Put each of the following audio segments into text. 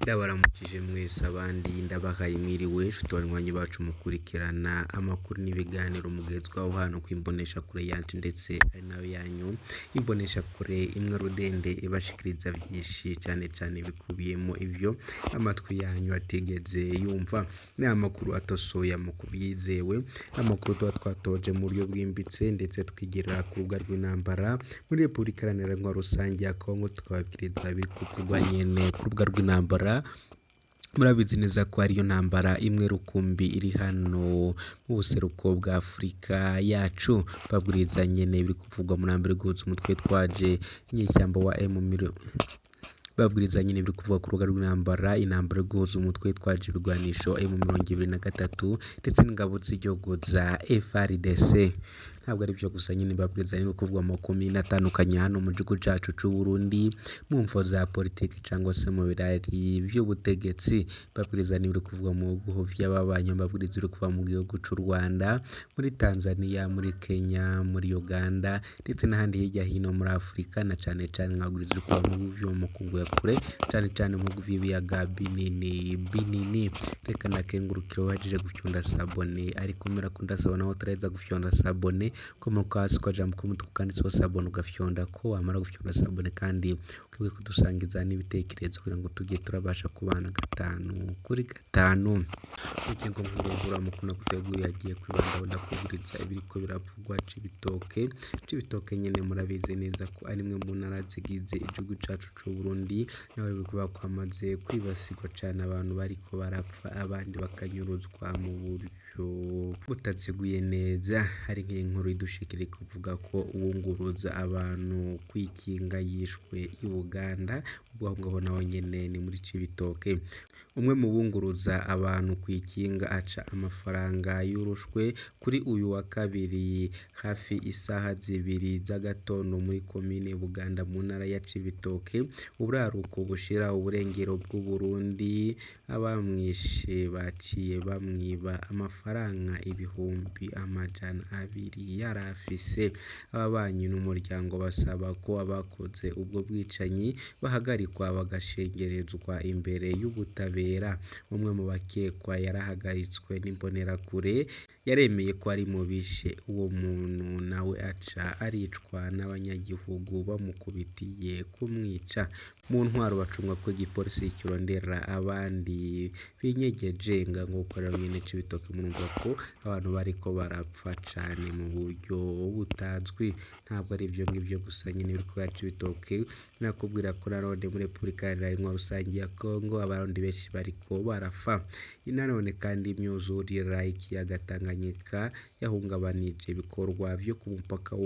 Ndabaramukije mwese abandi ndabahaye mwiriwe nshuti banywanyi bacu mukurikirana amakuru n'ibiganiro mugezwaho hano kw'imboneshakure yacu ndetse ari nayo yanyu imboneshakure imwe rudende ibashikiriza vyinshi cane cane bikubiyemo ivyo amatwi yanyu atigeze yumva. Ni amakuru atosoye, amakuru yizewe, amakuru tuba twatoje mu buryo bwimbitse ndetse tukigira ku rubuga rw'intambara muri Repubulika Iharanira Intwaro Rusange ya Kongo, tukababwiriza ibiri kuvugwa nyene ku rubuga rw'intambara. Murabizi neza ko ariyo ntambara imwe rukumbi iri hano mu buseruko bwa Afurika yacu. Babwiriza nyene ibiri kuvugwa mu ntambara iri guhuza umutwe twaje inyeshyamba wa M babwiriza nyene ibiri kuvugwa ku rubuga rw'intambara, intambara iri guhuza umutwe twaje ibigwanisho M23 ndetse n'ingabo z'igihugu za FARDC. Ntabwo ari byo gusa nyine babwiriza no kuvugwa mu makomine atandukanye hano mu gihugu cacu c'u Burundi mu mvo za politiki cyangwa se mu birari vy'ubutegetsi. Babwiriza n'ibiri kuvugwa mu bihugu vy'ababanyi, babwiriza ibiri kuva mu gihugu c'u Rwanda, muri Tanzania, muri Kenya, muri Uganda ndetse n'ahandi hirya hino muri Afurika, na cane cane nkababwiriza ibiri kuva mu bihugu vyo mu makungu ya kure, cane cane mu bihugu vy'ibiyaga binini binini. Reka nakengurukire uwahejeje gufyonda sabone, ariko mera ko ndasaba nawe utaraheza gufyonda sabone komoka hasi ukajambo k'umutuku kanditseho sabone ugafyonda ko wamara gufyonda sabone, kandi ukwiye kudusangiza n'ibitekerezo kugira ngo tujye turabasha kubana gatanu kuri gatanu. Ingingo nkuru nkuru naguteguriye agiye kwibandaho ndakubwiriza ibiriko biravugwa Cibitoke. Cibitoke nyene murabizi neza ko ari imwe mu ntara zigize igihugu cacu c'u Burundi, naho biri kuvuga ko hamaze kwibasirwa cane, abantu bariko barapfa abandi bakanyuruzwa mu buryo butaziguye neza. Hari nk'inkuru idushikira kuvuga ko uwunguruza abantu kwikinga yishwe i Buganda, ubwo aho ngaho naho nyene ni muri Cibitoke. Umwe mu bunguruza abantu kw'ikinga aca amafaranga y'urushwe kuri uyu wa kabiri hafi isaha 2 z'agatondo muri komine Buganda mu ntara ya Cibitoke, uburaruko bushira uburengero bw'Uburundi. Abamwishe baciye bamwiba amafaranga 200,000 yarafise. Ababanyi n'umuryango basaba ko abakoze ubwo bwicanyi bahagarikwa bagashengerezwa imbere y'ubutabera. Umwe mu bakekwa yarahagaritswe n'imbonerakure, yaremeye ko ari mu bishe uwo muntu, nawe aca aricwa n'abanyagihugu bamukubitiye kumwica. Mu ntwaro bacunga ko igipolisi kirondera abandi binyegeje nguko rero nyene Cibitoke murumva ko abantu bariko barapfa cane mu buryo butazwi. Ntabwo ari ivyo ngivyo gusa nyene biriko biraca Cibitoke, nakubwira ko nanone muri Repubulika Iharanira Intwaro Rusange ya Kongo abarundi benshi bariko barafa. Nanone kandi imyuzurira y'ikiyaga Tanganyika yahungabanije ibikorwa vyo ku mupaka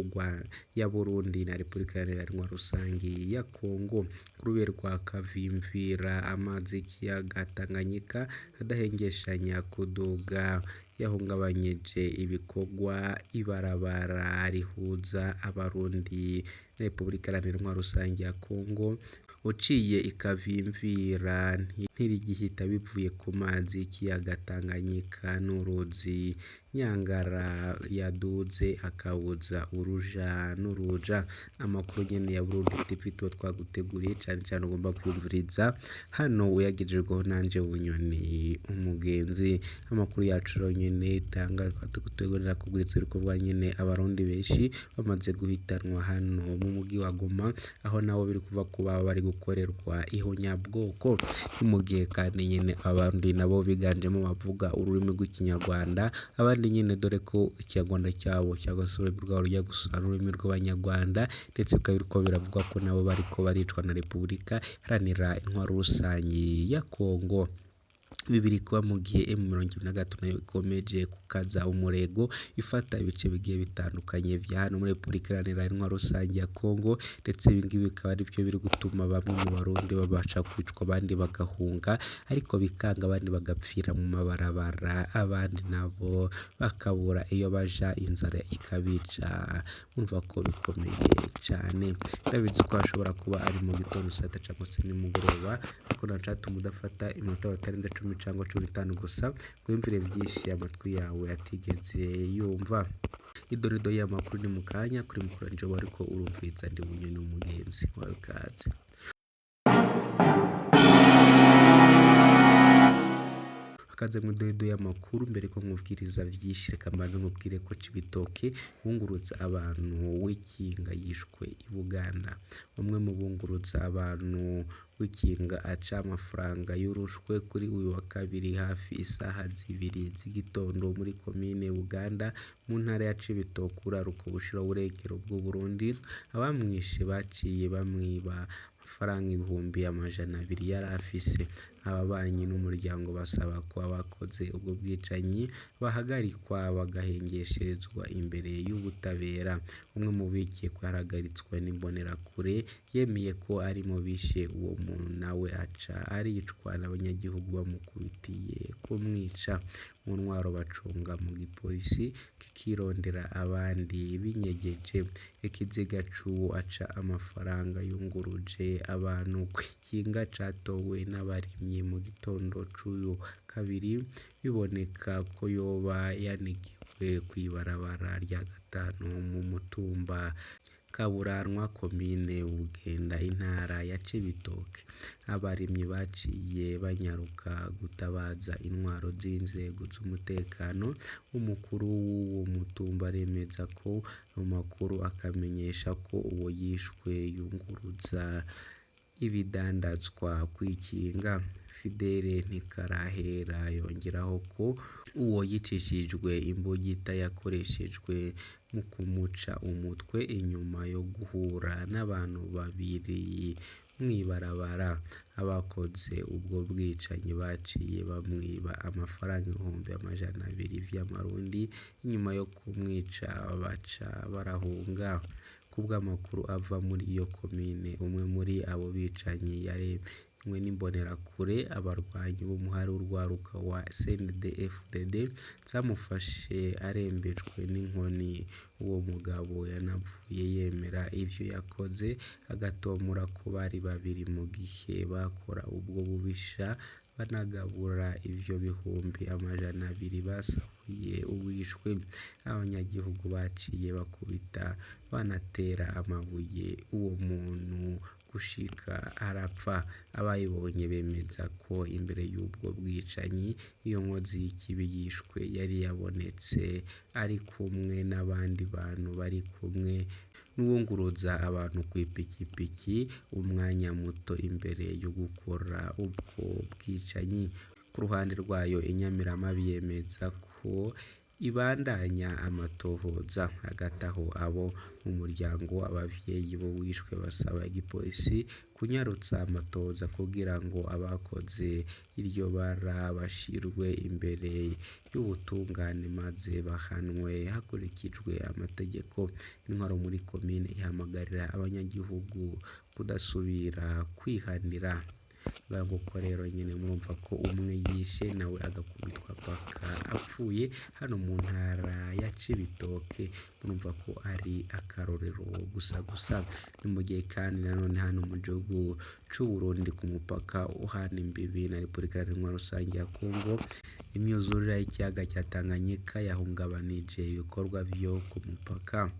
ya Burundi na Repubulika Iharanira Intwaro Rusange ya Kongo. Ku rube rwa Kavimvira amazi y'ikiyaga Tanganyika adahengeshanya kuduga yahungabanyije ibikorwa ibarabara rihuza Abarundi na Repubulika Iharanira Intwaro Rusange ya Kongo uciye ikavimvira ntirigihita bivuye ku mazi y'ikiyaga Tanganyika n'uruzi Nyangara yaduze akabuza uruja n'uruja. Amakuru nyene ya Burundi TV tuba twaguteguriye cane cane ugomba kwiyumviriza hano uyagejejweho nanje Bunyoni umugenzi. Amakuru yacu rero nyene tanga tugutegurira kubwiriza ibikorwa nyene abarundi benshi bamaze guhitanwa hano mu mugi wa Goma, aho nabo biri kuva kuba bari gukorerwa ihonyabwoko. Ni mu gihe kandi nyene abarundi nabo biganjemo bavuga ururimi rw'ikinyarwanda, abandi nyene dore ko ikinyarwanda cyabo cyangwa se ururimi rwabo rujya gusa n'ururimi rw'abanyarwanda, ndetse bikaba biriko biravugwa ko nabo bariko baricwa na Repubulika Iharanira Intwaro Rusange ya Kongo. Ibi biri kuba mu gihe M23 nayo ikomeje gukaza umurego ifata ibice bigiye bitandukanye vya hano muri Repubulika Iharanira Intwaro Rusange ya Kongo, ndetse ibi ngibi bikaba arivyo biri gutuma bamwe mu Barundi babasha kwicwa abandi bagahunga, ariko bikanga abandi bagapfira mu mabarabara, abandi nabo bakabura iyo baja inzara ikabica. Urumva ko bikomeye cane. Ndabizi ko hashobora kuba ari mu gitondo saa sita cyangwa se nimugoroba, ariko ntacatuma udafata iminota batarenze 10 cyangwa 15 gusa ngo wiyumvire byinshi amatwi yawe atigeze yumva. Idorido y'amakuru ni mu kanya kuri mukuru njoba, ariko urumviriza ndi Bunyoni umugenzi wawe kaze. Kaze mu dodo y'amakuru. Mbere ko nkubwiriza vyinshi, reka mbanze nkubwire ko Cibitoke wungurutsa abantu w'ikinga yishwe i Buganda. Umwe mu bungurutsa abantu w'ikinga aca amafaranga y'urushwe kuri uyu wa kabiri hafi isaha 2 z'igitondo muri komine Buganda mu ntara ya Cibitoke, uraruko bushira uburengero bw'Uburundi. Abamwishe baciye bamwiba amafaranga 200,000 yari afise. Ababanyi n'umuryango basaba ko abakoze ubwo bwicanyi bahagarikwa bagahengesherezwa imbere y'ubutabera. Umwe mu bikekwa yarahagaritswe n'imbonerakure yemeye ko ari mu bishe uwo muntu, nawe aca aricwa n'abanyagihugu bamukubitiye kumwica. Mu ntwaro bacunga mu gipolisi kikirondera abandi binyegeje. Ikiziga c'uwo aca amafaranga yunguruje abantu kw'ikinga catowe n'abarimyi mu gitondo c'uyu kabiri, biboneka ko yoba yanigiwe kw'ibarabara rya gatanu mu mutumba Kaburanwa, komine Bugenda, intara ya Cibitoke. Abarimyi baciye banyaruka gutabaza intwaro z'inzego z'umutekano. Umukuru w'uwo mutumba aremeza ko ayo makuru, akamenyesha ko uwo yishwe yunguruza ibidandazwa kw'ikinga. Fidele Ntikarahera yongeraho ko uwo yicishijwe imbugita yakoreshejwe mu kumuca umutwe inyuma yo guhura n'abantu babiri mw'ibarabara. Abakoze ubwo bwicanyi baciye bamwiba amafaranga 200,000 vy'amarundi, inyuma yo kumwica baca barahunga. Kubw'amakuru ava muri iyo komine, umwe muri abo bicanyi yaremwe n'imbonerakure abarwanyi b'umuhari w'urwaruka wa CNDD-FDD zamufashe arembejwe n'inkoni. Uwo mugabo yanavuye yemera ivyo yakoze, agatomora ko bari babiri mu gihe bakora ubwo bubisha, banagabura ivyo 200,000 basahuye uwishwe. Abanyagihugu baciye bakubita banatera amabuye uwo muntu gushika arapfa. Abayibonye bemeza ko imbere y'ubwo bwicanyi iyo nkozi y'ikibi yishwe yari yabonetse ari kumwe n'abandi bantu bari kumwe n'uwunguruza abantu kw'ipikipiki umwanya muto imbere yo gukora ubwo bwicanyi. Ku ruhande rwayo, inyamiramabi yemeza ko ibandanya amatohoza. Hagati aho, abo mu muryango abavyeyi b'uwishwe basaba igipolisi kunyarutsa amatohoza kugira ngo abakoze iryo bara bashirwe imbere y'ubutungane maze bahanwe hakurikijwe amategeko. Intwaro muri komine ihamagarira abanyagihugu kudasubira kwihanira. Nguko rero nyene murumva ko umwe yishe nawe agakubitwa paka apfuye hano mu ntara ya Cibitoke. Murumva ko ari akarorero gusa gusa. Ni mu gihe kandi nanone hano mu gihugu c'Uburundi ku mupaka uhana imbibi na Repubulika Iharanira Rusange ya Kongo, imyuzurire y'ikiyaga ca Tanganyika yahungabanije ibikorwa vyo ku mupaka.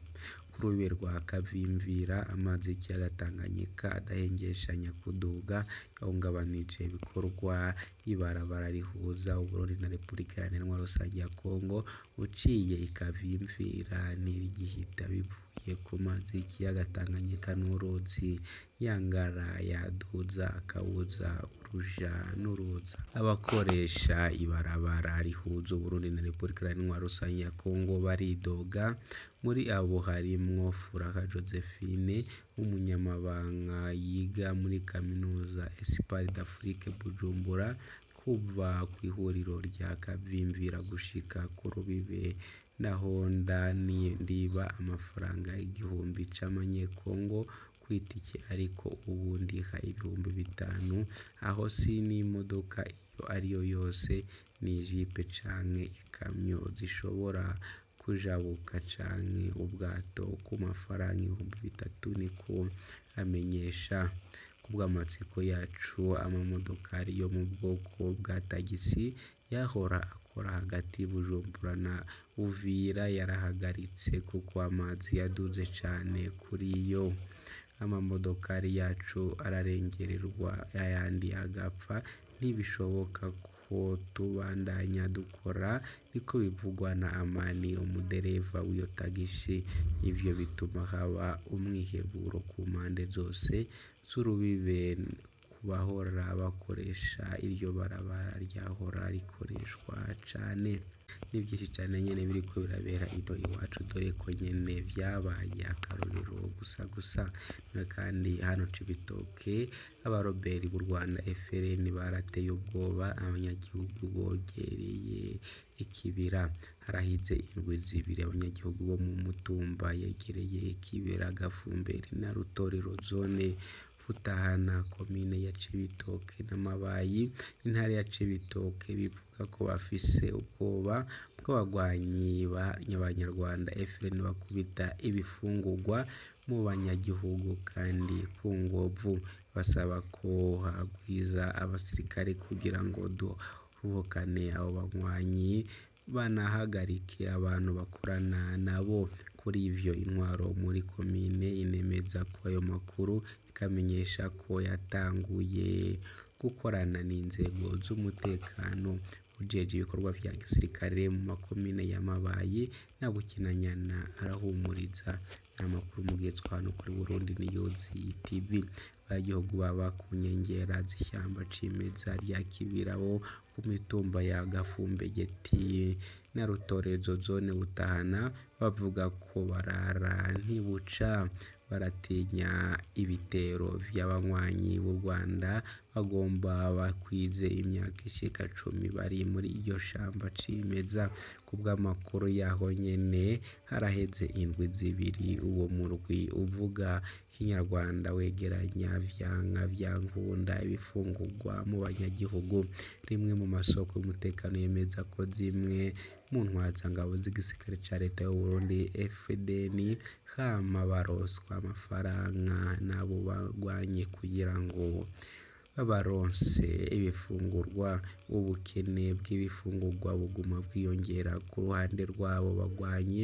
Ku rubibe rwa Kavimvira, amazi y'ikiyaga Tanganyika adahengeshanya kuduga yahungabanije ibikorwa ibarabara rihuza Uburundi na Repubulika Iharanira Rusange ya Kongo uciye i Kavimvira ntirigihita bivuye ku mazi y'ikiyaga Tanganyika n'uruzi Nyangara yaduza akabuza uruja n'uruza. Abakoresha ibarabara rihuza Uburundi na Repubulika Iharanira Rusange ya Kongo baridoga. Muri abo harimwo Furaha Josephine w'umunyamabanga yiga muri kaminuza Espoir d'Afrique Bujumbura. Kuva kw'ihuriro rya Kavimvira gushika ku rubibe Ndahonda ndiba amafaranga 1000 c'amanyekongo kw'itike, ariko ubu ndiha 5000. Aho si n'imodoka iyo ariyo yose, ni ijipe canke ikamyo zishobora kujabuka canke ubwato ku mafaranga 3000, niko amenyesha. Kubw'amatsiko yacu, amamodokari yo mu bwoko bwa tagisi yahora akora hagati Bujumbura na Uvira yarahagaritse kuko amazi yaduze cane kuri yo. Amamodokari yacu ararengererwa ayandi agapfa, ntibishoboka ko ko tubandanya dukora, niko bivugwa na Amani, umudereva w'iyo tagisi. Ivyo bituma haba umwiheburo ku mpande zose z'urubibe ku bahora bakoresha iryo barabara ryahora rikoreshwa cane. Ni vyinshi cane nyene biriko birabera ino iwacu, dore ko nyene vyabaye akarorero gusa gusa. Kandi hano Cibitoke, abaroberi b'u Rwanda FRN barateye ubwoba abanyagihugu bogereye ikibira. Harahize indwi zibiri abanyagihugu bo mu mutumba yegereye ikibira Gafumberi na Rutorero, zone Futahana, komine ya Cibitoke n'Amabayi, intara ya Cibitoke, bivuga ko bafise ubwoba bw'abagwanyi b'abanyarwanda FRN bakubita ibifungurwa mu banyagihugu kandi ku nguvu. Basaba ko hagwiza abasirikare kugira ngo duhubukane abo bagwanyi, banahagarike abantu bakorana nabo. Kuri ivyo, intwaro muri komine inemeza ko ayo makuru, ikamenyesha ko yatanguye gukorana n'inzego z'umutekano. Ujejwe ibikorwa vya gisirikare mu makomine ya Mabayi na Bukinanyana arahumuriza. Amakuru mugezwa hano kuri Burundi News TV. Abanyagihugu baba ku nkengera z'ishyamba cimeza rya Kibira bo ku mitumba ya Gafumbegeti na Rutorezo, zone Butahana, bavuga ko barara ntibuca, baratinya ibitero vy'abanywanyi b'u Rwanda bagomba bakwize imyaka ishika 10 bari muri iryo shamba cimeza. Kubw'amakuru yaho nyene, haraheze indwi zibiri uwo murwi uvuga ikinyarwanda wegeranya vyanka vyankunda ibifungurwa mu banyagihugu. Rimwe mu masoko y'umutekano yemeza ko zimwe mu ntwazangabo z'igisirikare ca leta y'Uburundi FDN hama baronswa amafaranga n'abo bagwanye kugira ngo babaronse ibifungurwa. Ubukene bw'ibifungurwa buguma bwiyongera ku ruhande rw'abo bagwanyi,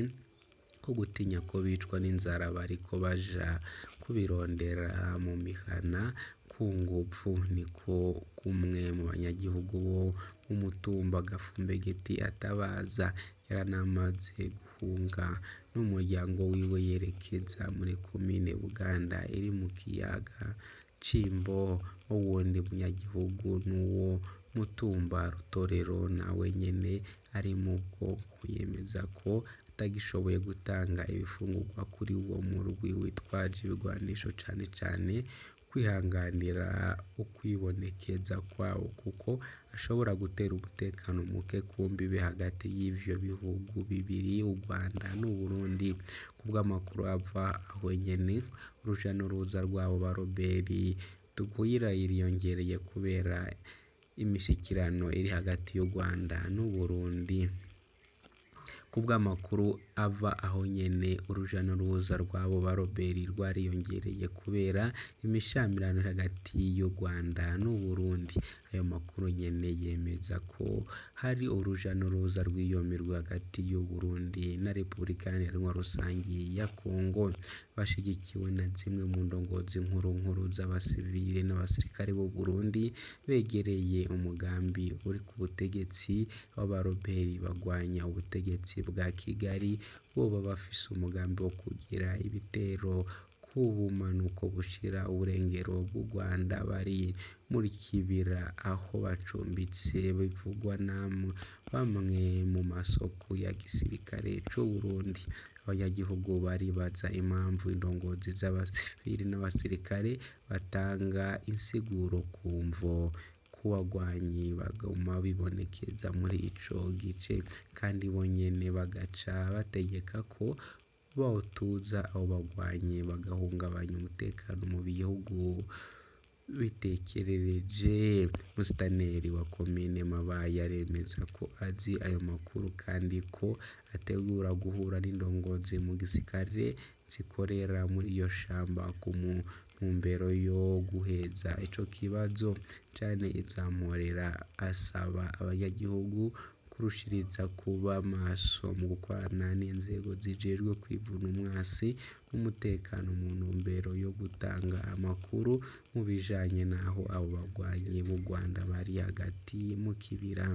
ko gutinya ko bicwa n'inzara bariko baja kubirondera mu mihana ku nguvu, niko kumwe mu banyagihugu bo mu mutumba Gafumbegeti atabaza. Yaranamaze guhunga n'umuryango wiwe yerekeza muri komine Buganda iri mu kiyaga c'Imbo. Uwundi munyagihugu n'uwo mutumba Rutorero, nawe nyene ari mu bwoko, yemeza ko atagishoboye gutanga ibifungurwa kuri uwo murwi witwaje ibigwanisho, cane cane kwihanganira ukwibonekeza kwawo, kuko ashobora gutera umutekano muke ku mbibe hagati y'ivyo bihugu bibiri, u Rwanda n'Uburundi. Kubw'amakuru ava aho nyene, uruja n'uruza rw'abo baroberi rwiriyongereye kubera imishikirano iri hagati y'u Rwanda n'Uburundi. Kubw'amakuru ava aho nyene, uruja n'uruza rw'abo baroberi rwariyongereye kubera imishamirano iri hagati y'u Rwanda n'Uburundi. Ayo makuru nyene yemeza ko hari uruja n'uruza rw'iyo mirwi hagati y'Uburundi na Repubulika Iharanira Rusangi ya Kongo, bashigikiwe na zimwe mu ndongozi nkuru nkuru z'abasivile n'abasirikare b'u Burundi begereye umugambi uri ku butegetsi. W'abaroberi bagwanya ubutegetsi bwa Kigali boba bafise umugambi wo kugira ibitero ku bumanuko bushira uburengero bw'u Rwanda bari muri Kibira aho bacumbitse, bivugwa na bamwe mu masoko ya gisirikare c'Uburundi. Abanyagihugu baribaza impamvu indongozi z'abasivili n'abasirikare batanga insiguro ku mvo ku bagwanyi baguma bibonekeza muri ico gice, kandi bonyene bagaca bategeka ko botuza abo bagwanyi bagahungabanya umutekano mu bihugu bitekerereje. Musitaneri wa komine Mabayi aremeza ko azi ayo makuru kandi ko ategura guhura n'indongozi mu gisirikare zikorera muri iyo shamba ku ntumbero yo guheza ico kibazo. Jane Izamporera asaba abanyagihugu. kurushiriza kuba maso mu gukorana n'inzego zijejwe kwivuna umwasi n'umutekano mu ntumbero yo gutanga amakuru mu bijanye n'aho abo bagwanyi b'u Rwanda bari hagati mu kibira.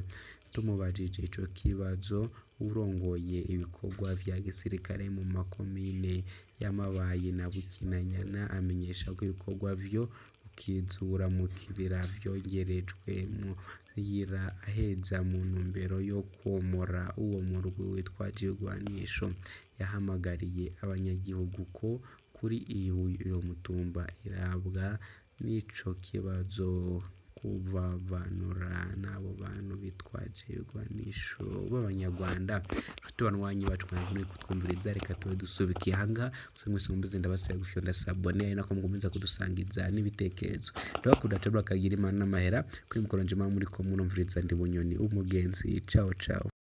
Tumubajije ico kibazo, uwurongoye ibikorwa vya gisirikare mu makomine ya Mabayi na Bukinanyana amenyesha ko ibikorwa vyo gukizura mu kibira vyongerejwe mu mayira aheza mu ntumbero yo kwomora uwo murwi witwaje ibigwanisho. Yahamagariye abanyagihugu ko kuri iyo mutumba irabwa n'ico kibazo kuvavanura n'abo bantu bitwaje ibigwanisho b'abanyarwanda. Nshuti banywanyi bacu mwari kutwumviriza, reka tube dusubikiye ahangaha. Gusa mwese mwumvize ndabasaba gufyonda sabone, ari nako mukomeza kudusangiza n'ibitekerezo. Ndabakunda cane, murakagira Imana n'amahera. Kuri mikoro nje muri ko murumviriza ndi Bunyoni umugenzi. Ciao ciao.